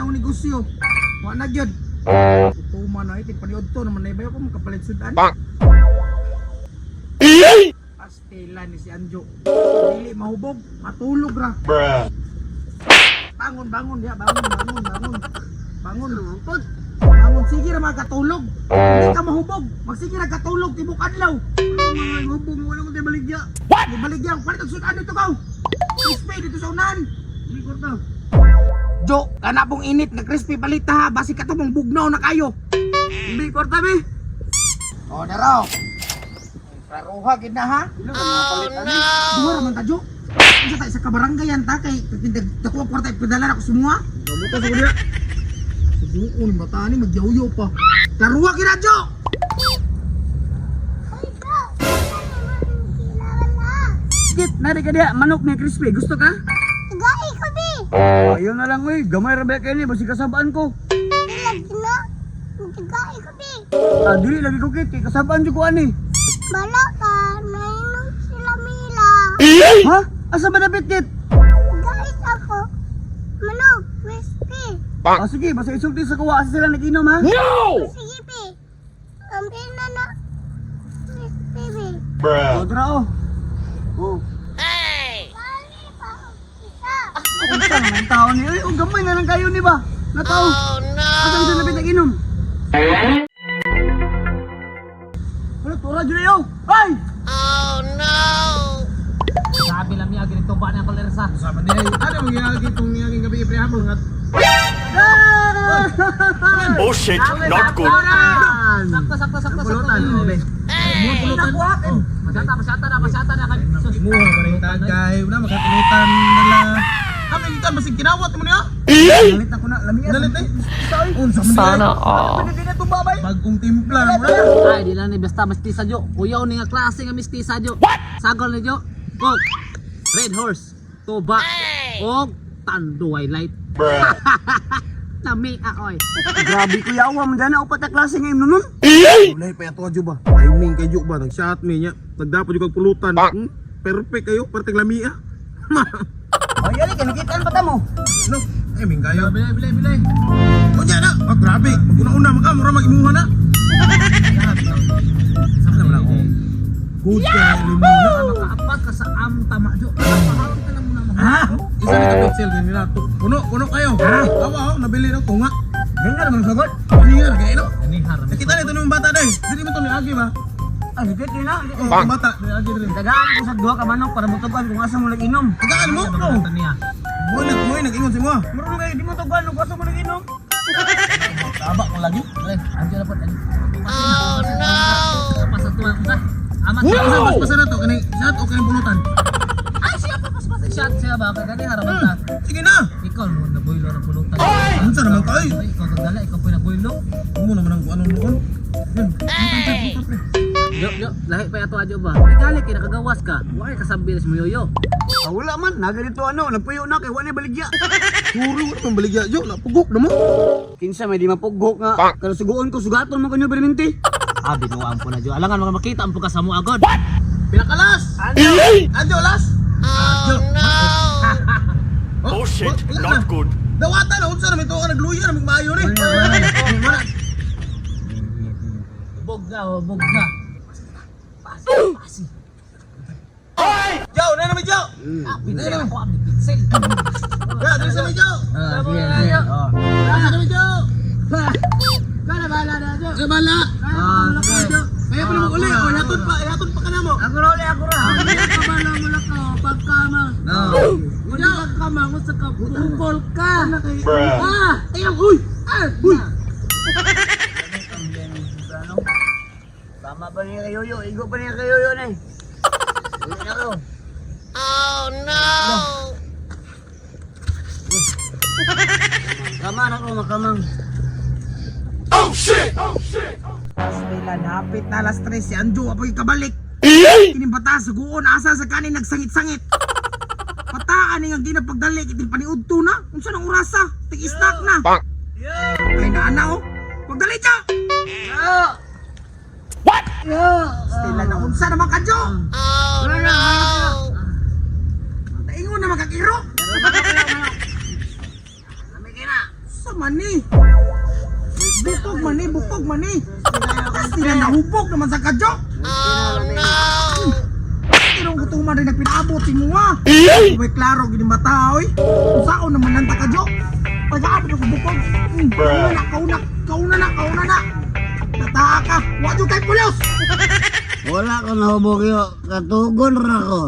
akong negosyo. Wa na gyud. Tuma na iti paniud to naman na ibayo ko makapalit sudan. Pastila ni si Anjo. Dili mahubog, matulog ra. Bangon, bangon diha, bangon, bangon, bangon. Bangon. Bangon, sige ra makatulog. Hindi ka mahubog. Magsige ra katulog tibok adlaw. Mga hubog mo wala mo tayo baligya. What? Baligya, palit og sudan dito kaw. Crispy dito sa unahan. Hindi kwarta. Jo, kana pong init nga crispy palita ha, basi ka mong bugnaw na kayo. Hindi kwarta be. O, daraw. Praruha gid na ha. Pila ka mga palit ani? Duha ra man ta, Jo. Unsa ta isa ka barangay yan ta kay dako ang kwarta ipadala na ko sumua. Gamuta sa kuya. Subuon bata ni magyawyaw pa. Klaruha gid na, Jo. Kit, nari ka diya, manok ni crispy. Gusto ka? Gai ko bi. Ayaw na lang oy, gamay ra ba kay ni basi kasabaan ko. Lagi na. Gai ko bi. Ah, dili lagi ko kit, kay kasabaan jud ko ani. Bala ka, nainom sila Mila. Ha? Asa ba dapit kit? Gai ako. Manok, crispy. Ah, sige, basta isulti sa kuwa asa sila nag-inom ha. Sige bi. Ambil na na. Crispy bi. Oh, tara oh. Oh. Bali pa isa. Unsa naman tao ni? Uy, oh, gamay na lang kayo ni ba? Natao. Oh no. Asa sila dapit nag-inom? Ano, tura jud yo. Ay! Sabi lang niya, ganito ba na kolersa? Sabi niya, ano mo ginagawa itong ngayong gabi pre hapon nga. Oh shit, not good. Sakto, sakto, sakto, sakto. Pulutan, oh, be. Pulutan. Masata, masata na, masata na. Sus. Imuha ba rin tagay, wala makapulutan nila. Kami gikan basig kinawat mo niya. Nalit ako na, lamiya. Nalit eh. Unsa man Sana all. Pwede na tumba bay. Bagong timpla na mo na. Ay, di lang ni basta mistisa jo. Kuyaw ni nga klase nga mistisa jo. What? Sagol ni jo. Go. Red Horse, Tuba, og Tanduay Light. Lami aoy. Grabe kuya, awa mo dyan na upat na klase ngayon nun. Wala pa ato adyo ba. Timing kay jo ba nag-shot mi niya. Nagdapo jud kag pulutan. Perfect kayo, perting lamia. Ay, ali, kanikitaan pa ta mo. No, timing kayo. Bilay, bilay, bilay. Unya na. Oh, grabe. Maguna-una man ka, mura mag-imuha na. Sabi na ako. Good ka limo na. Makaapat ka sa am tama jo. Pahawin ka lang muna mo. Ha? Isa ni ka pixel nila. Puno, puno kayo. Awa oh, nabili na tunga. Ganyan naman sagot. Ano nga kayo no? Anihar. Nakita nito ng bata day. Dili mo to ni Agi ba? Ay, sige, kaya na. Oh, ang bata ni Agi dili. Tagaan ako sa duha ka manok para mutugan kung asa mo nag-inom. Tagaan mo. Ano niya? Mo nag mo nag-ingon si mo. Marunong kayo, di mo tugan kung asa mo nag-inom. Taba ko lagi. Bilay, andiyan na po. Oh no. Pasa tuwa ka. Amat. Asa pas pasa na to kani shot o kani pulutan. Ay, siya pa pas pas shot siya ba? Kay gani harapan ta. Sige na. Ikaw mo nabuilo ng pulutan. Unsa naman ka oy? Ay, ikaw gagala, ikaw po nabuilo. Mo naman ang ano noon. Yun. Yo, yo, lahi pa ato adyo ba? Igali kay nakagawas ka. Wa kay kasambi sa yoyo. Ah, wala man, naganito ano, nagpuyo na kay wala baligya. Puro wala man baligya jo, napugok na mo. Kinsa may di mapugok nga. Pero suguon ko sugaton mo kanyo perminti. Ah, binuang po na jo. Alangan mga makita ang puka sa mo agad. Pinakalas. Anjo las. Oh no. Oh shit, not good. Dawata na unsa naman to ka nagluya na magmaayo ni. Mana. Bog na, oh, bog na. Pasi, pasi. Jo, na naman Jo. Ah, pinsel ako, ang pinsel. Ya, dili sa medyo. Ah, sige, sige. Oh. Dili sa medyo. Kana bala na jo. Eh bala. Ah, sige. Kaya pa naman uli, o hatod pa, hatod pa ka na mo. Ako ra uli, ako ra. Kabala mo lang ka, pagkama. No. Wala ka kama sa ka, bukol ka. Ah, Ayang, uy. ah, uy. Tama pa niya kayo yo, igo pa niya kayo yo nay. Uli na ko. Oh no. Kama na ko makamang. Pastila, napit na alas 3 si Anjo apoy kabalik. Kining bata sa guon asa sa kanin nagsangit-sangit. Pataan ni nga ginapagdali itin paniudto na. Unsa nang orasa? Tig-snack na. Ay na ana oh. Pagdali jo. What? Pastila na unsa naman ka jo? Oh no. Taingon na makakiro. Lami kay na. Sa man ni? Bukog man ni, bukog man ni. Kasi na nahubog naman sa kadyo. Oh no! Pero ang gutuman rin nagpinaabot mo ha. May klaro gini mata oy. Unsaon naman nanta kadyo? Pag-aabot ako bukog. Kauna na, kauna, kauna na, kauna na. Tataa ka. Wa jud kay pulos. Wala ko nahubog yo. Katugon ra ko.